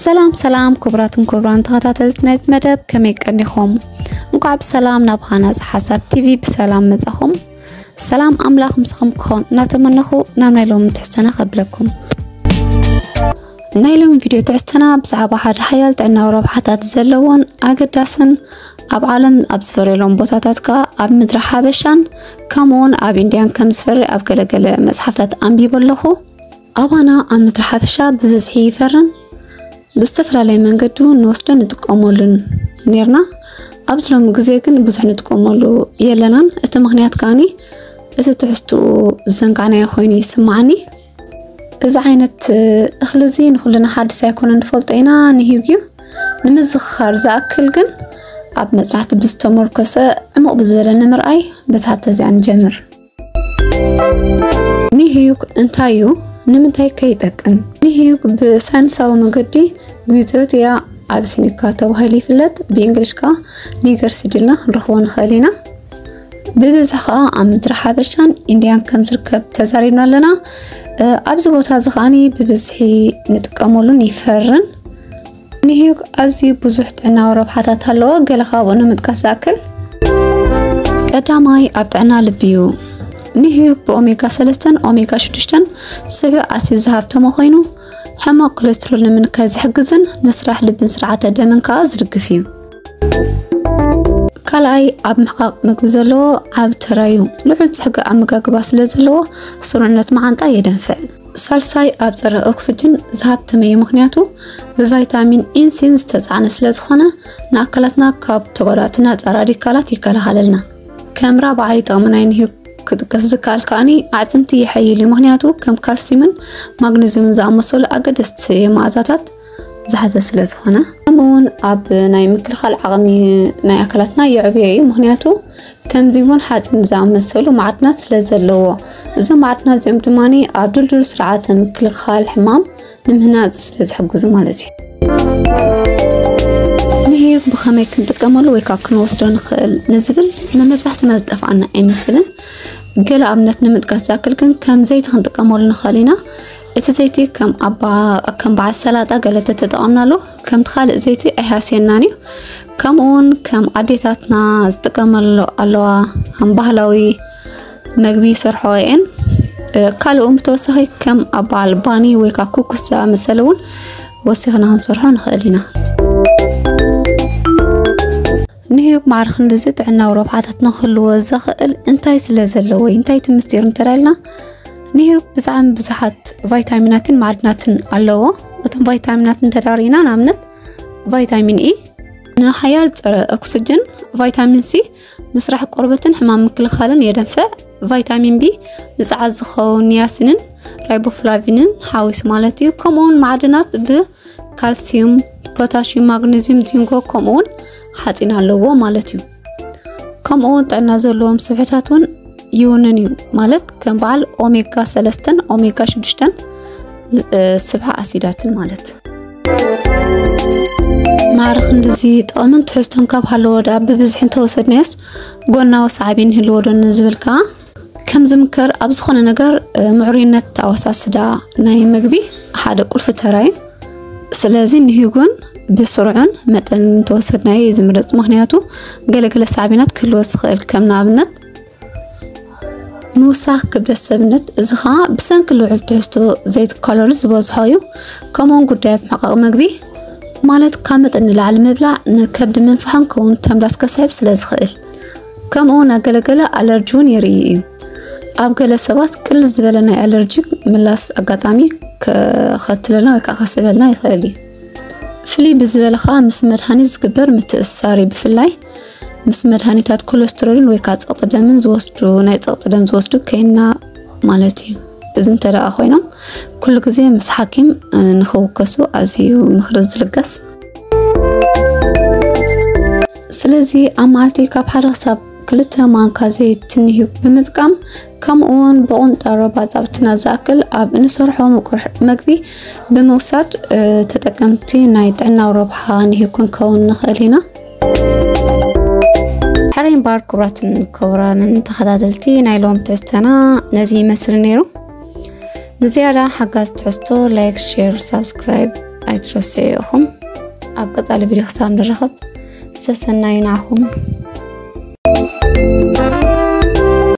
ሰላም ሰላም፣ ክቡራትን ክቡራን ተኸታተልቲ ናይዚ መደብ፣ ከመይ ቀኒኹም? እንኳዕ ብሰላም ናብ ሃናፂ ሓሳብ ቲቪ ብሰላም መጻኹም። ሰላም ኣምላኽ ምሳኹም ክኾን እናተመነኹ ናብ ናይ ሎሚ ትሕዝቶና ከብለኩም። ናይ ሎሚ ቪድዮ ትሕዝቶና ብዛዕባ ሓደ ሓያል ጥዕናዊ ረብሓታት ዘለዎን ኣገዳስን ኣብ ዓለም ኣብ ዝፈርየሎም ቦታታት ከኣ ኣብ ምድሪ ሓበሻን ከምኡውን ኣብ ኢንድያን ከም ዝፈሪ ኣብ ገለገለ መጽሓፍታት ኣንቢበ ኣለኹ። ኣባና ኣብ ምድሪ ሓበሻ ብብዝሒ ይፈርን ብዝተፈላለየ መንገዲ እውን ንወስዶ ንጥቀመሉን ነርና። ኣብዚ ሎሚ ግዜ ግን ብዙሕ ንጥቀመሉ የለናን። እቲ ምኽንያት ከኣኒ እቲ ትሕዝትኡ ዝዘንጋዕናዮ ኮይኑ ይስምዓኒ። እዚ ዓይነት እኽሊ እዚ ንኹልና ሓድስ ኣይኮነን፣ ንፈልጦ ኢና፣ ንህዩግ እዩ። ንምዝኽኻር ዝኣክል ግን ኣብ መጽናዕቲ ብዝተመርኮሰ ዕሙቕ ብዝበለ ንምርኣይ በዚ ሕቶ እዚኣ ንጀምር። ኒህዩግ እንታይ እዩ? ንምንታይ ከ ይጠቅም? ኒህዩግ ብሳይንሳዊ መገዲ ጉይዞቲያ ኣብሲኒካ ተባሂሉ ይፍለጥ። ብእንግሊሽ ከኣ ኒገር ሲድ ኢልና ክንረኽቦ ንኽእል ኢና። ብብዝሒ ከኣ ኣብ ምድሪ ሓበሻን ኢንድያን ከም ዝርከብ ተዛሪብና ኣለና። እ፣ ኣብዚ ቦታ እዚ ከኣኒ ብብዝሒ ንጥቀመሉን ይፈርን። ንህዩግ ኣዝዩ ብዙሕ ጥዕናዊ ረብሓታት ኣለዎ። ገለ ካብኡ ንምጥቃስ ዝኣክል፣ ቀዳማይ ኣብ ጥዕና ልቢ እዩ። ንህዩግ ብኦሜጋ ሰለስተን ኦሜጋ ሽዱሽተን ስብሒ ኣሲድ ዝሃብተመ ኮይኑ፣ ሕማቕ ኮሌስትሮል ንምንካይ ዝሕግዝን ንስራሕ ልብን ስርዓተ ደምን ከኣ ዝድግፍ እዩ። ካልኣይ ኣብ ምሕቃቕ ምግቢ ዘለዎ ዓቢ ተራ እዩ። ልዑል ጽሕጊ ኣመጋግባ ስለ ዘለዎ፣ ስሩዕነት መዓንጣ የደንፍዕ። ሳልሳይ ኣብ ጸረ ኦክስጅን ዝሃብተመ እዩ፣ ምኽንያቱ ብቫይታሚን ኢን ሲን ዝተጻዕነ ስለ ዝኾነ፣ ንኣካላትና ካብ ተጓዳእቲ ናጻ ራዲካላት ይከላኸለልና። ከም ራብዓይ ጥቕሚ ናይ ንህዩግ ክጥቀስ ዝከኣል ከኣኒ ኣዕጽምቲ የሐይል እዩ፣ ምኽንያቱ ከም ካልሲዩምን ማግነዚየምን ዝኣመሰሉ ኣገደስቲ መኣዛታት ዝሓዘ ስለ ዝኾነ። ከምኡውን ኣብ ናይ ምክልኻል ዓቕሚ ናይ ኣካላትና የዕብዮ እዩ፣ ምኽንያቱ ከም ዚንኮን ሓጺን ዝኣመሰሉ ማዕድናት ስለ ዘለዎ። እዞም ማዕድናት እዚኦም ድማ ኣብ ድልዱል ስርዓተ ምክልኻል ሕማም ንምህናጽ ስለ ዝሕግዙ ማለት እዩ። ንህዩግ ብኸመይ ክንጥቀመሉ ወይ ካብ ክንወስዶ ንኽእል ንዝብል ንመብዛሕትና ዝጠፍኣና ኣይመስልን። ገለ ኣብነት ንምጥቃስ ዝኣክል ግን ከም ዘይቲ ክንጥቀመሉ ንኽእል ኢና። እቲ ዘይቲ ከም ኣባ-፣ ከም በዓል ሰላጣ ገለ ተተጠቐምናሉ ከምቲ ካልእ ዘይቲ ኣይሃስየናን እዩ። ከምኡውን ከም ኣዴታትና ዝጥቀመሉ ኣለዋ፣ ከም ባህላዊ መግቢ ይሰርሖ እየን። እ፣ ካልእ እውን ብተወሳኺ ከም ኣብ በዓል ባኒ ወይ ከዓ ኩኩስ ዝኣመሰለ እውን ወሲኽና ክንሰርሖ ንኽእል ኢና። ንህዩግ ማዕረ ክንድዚ ጥዕናዊ ረብሓታት ንክህልዎ ዘኽእል እንታይ ስለ ዘለዎ እዩ? እንታይ እቲ ምስጢር እንተዳልና፣ ንህዩግ ብጣዕሚ ብዙሓት ቫይታሚናትን ማዕድናትን ኣለዎ። እቶም ቫይታሚናት እንተዳሪና፣ ንኣብነት ቫይታሚን ኢ ንሓያል ጸረ ኦክስጅን፣ ቫይታሚን ሲ ንስራሕ ቆርበትን ሕማም ምክልኻልን የደንፍዕ፣ ቫይታሚን ቢ ንጸዓት ዝኸውን ኒያሲንን ራይቦፍላቪንን ሓዊሱ ማለት እዩ። ከምኡውን ማዕድናት ብካልሲዩም፣ ፖታሽዩም፣ ማግነዚየም፣ ዚንኮ ከምኡውን ሓጺን ኣለዎ ማለት እዩ። ከምኡውን ጥዕና ዘለዎም ስብሕታት እውን ይውንን እዩ ማለት ከም በዓል ኦሜጋ ሰለስተን ኦሜጋ ሽዱሽተን፣ እ፣ ስብሒ ኣሲዳትን ማለት። ማዕረ ክንድዚ ጥቕምን ትሕዝቶን ካብ ሃለዎ ደኣ ብብዝሒ እንተወሰድናዮስ ጎናዊ ሳዕቤን ይህልዎ ዶ ንዝብል ከኣ፣ ከም ዝምከር ኣብ ዝኾነ ነገር፣ እ፣ ምዕሩይነት ኣወሳስዳ ናይ ምግቢ ሓደ ቁልፊ ተራ እዩ። ስለዚ ንህዩግ እውን ብስሩዕን መጠን እንተወሰድናዮ እዩ ዝምረጽ፣ ምኽንያቱ ገለገለ ሳዕቤናት ክህልዎ ዝኽእል፣ ከም ንኣብነት ምውሳኽ ክብደት ሰብነት፣ እዚ ኸኣ ብሰንኪ ልዑል ትሕዝቶ ዘይቲ ካሎሪ ዝበዝሖ እዩ። ከምኡውን ጉዳያት ምሕቃቕ ምግቢ፣ ማለት ካብ መጠን ንላዕሊ ምብላዕ ንከብዲ ምንፋሕን ከምኡውን ተምላስ ከስዕብ ስለ ዝኽእል። ከምኡውን ኣገለገለ ኣለርጂ እውን የርኢ እዩ። ኣብ ገለ ሰባት ቅልል ዝበለ ናይ ኣለርጂ ምላስ ኣጋጣሚ ከኸትለልና ወይ ከዓ ከስዕበልና ይኽእል እዩ። ፍልይ ብዝበለ ኸኣ ምስ መድሃኒት ዝግበር ምትእስሳር እዩ። ብፍላይ ምስ መድሃኒታት ኮለስትሮልን ወይ ከዓ ጸቕጢ ደምን ዝወስዱ፣ ናይ ጸቕጢ ደም ዝወስዱ ከይና ማለት እዩ። እዚ እንተ ደኣ ኮይኖም፣ ኩሉ ግዜ ምስ ሓኪም፣ እ፣ ንኽውከሱ ኣዝዩ ምኽሪ ዝልገስ። ስለዚ ኣብ መዓልቲ ካብ ሓደ ክሳብ ክልተ ማንካ ዘይቲ ንህዩግ ብምጥቃም፣ ከምኡ እውን ብቑንጣሮ ባጻብትና ዝኣክል ኣብ እንሰርሖ ምቁር መግቢ ብምውሳድ፣ እ፣ ተጠቀምቲ ናይ ጥዕናዊ ረብሓ ንህዩግ ክንከውን ንኽእል ኢና። ሕራይ እምበኣር ክቡራትን ክቡራንን ተኸታተልቲ ናይ ሎም ትሕዝቶና ነዚ ይመስል ነይሩ። ንዝያዳ ሓጋዝ ትሕዝቶ ላይክ፣ ሼር፣ ሳብስክራይብ ኣይትረስዑ ኢኹም። ኣብ ቀጻሊ ቪድዮ ክሳብ ንራኸብ ሰሰናዩ ንዓኹም።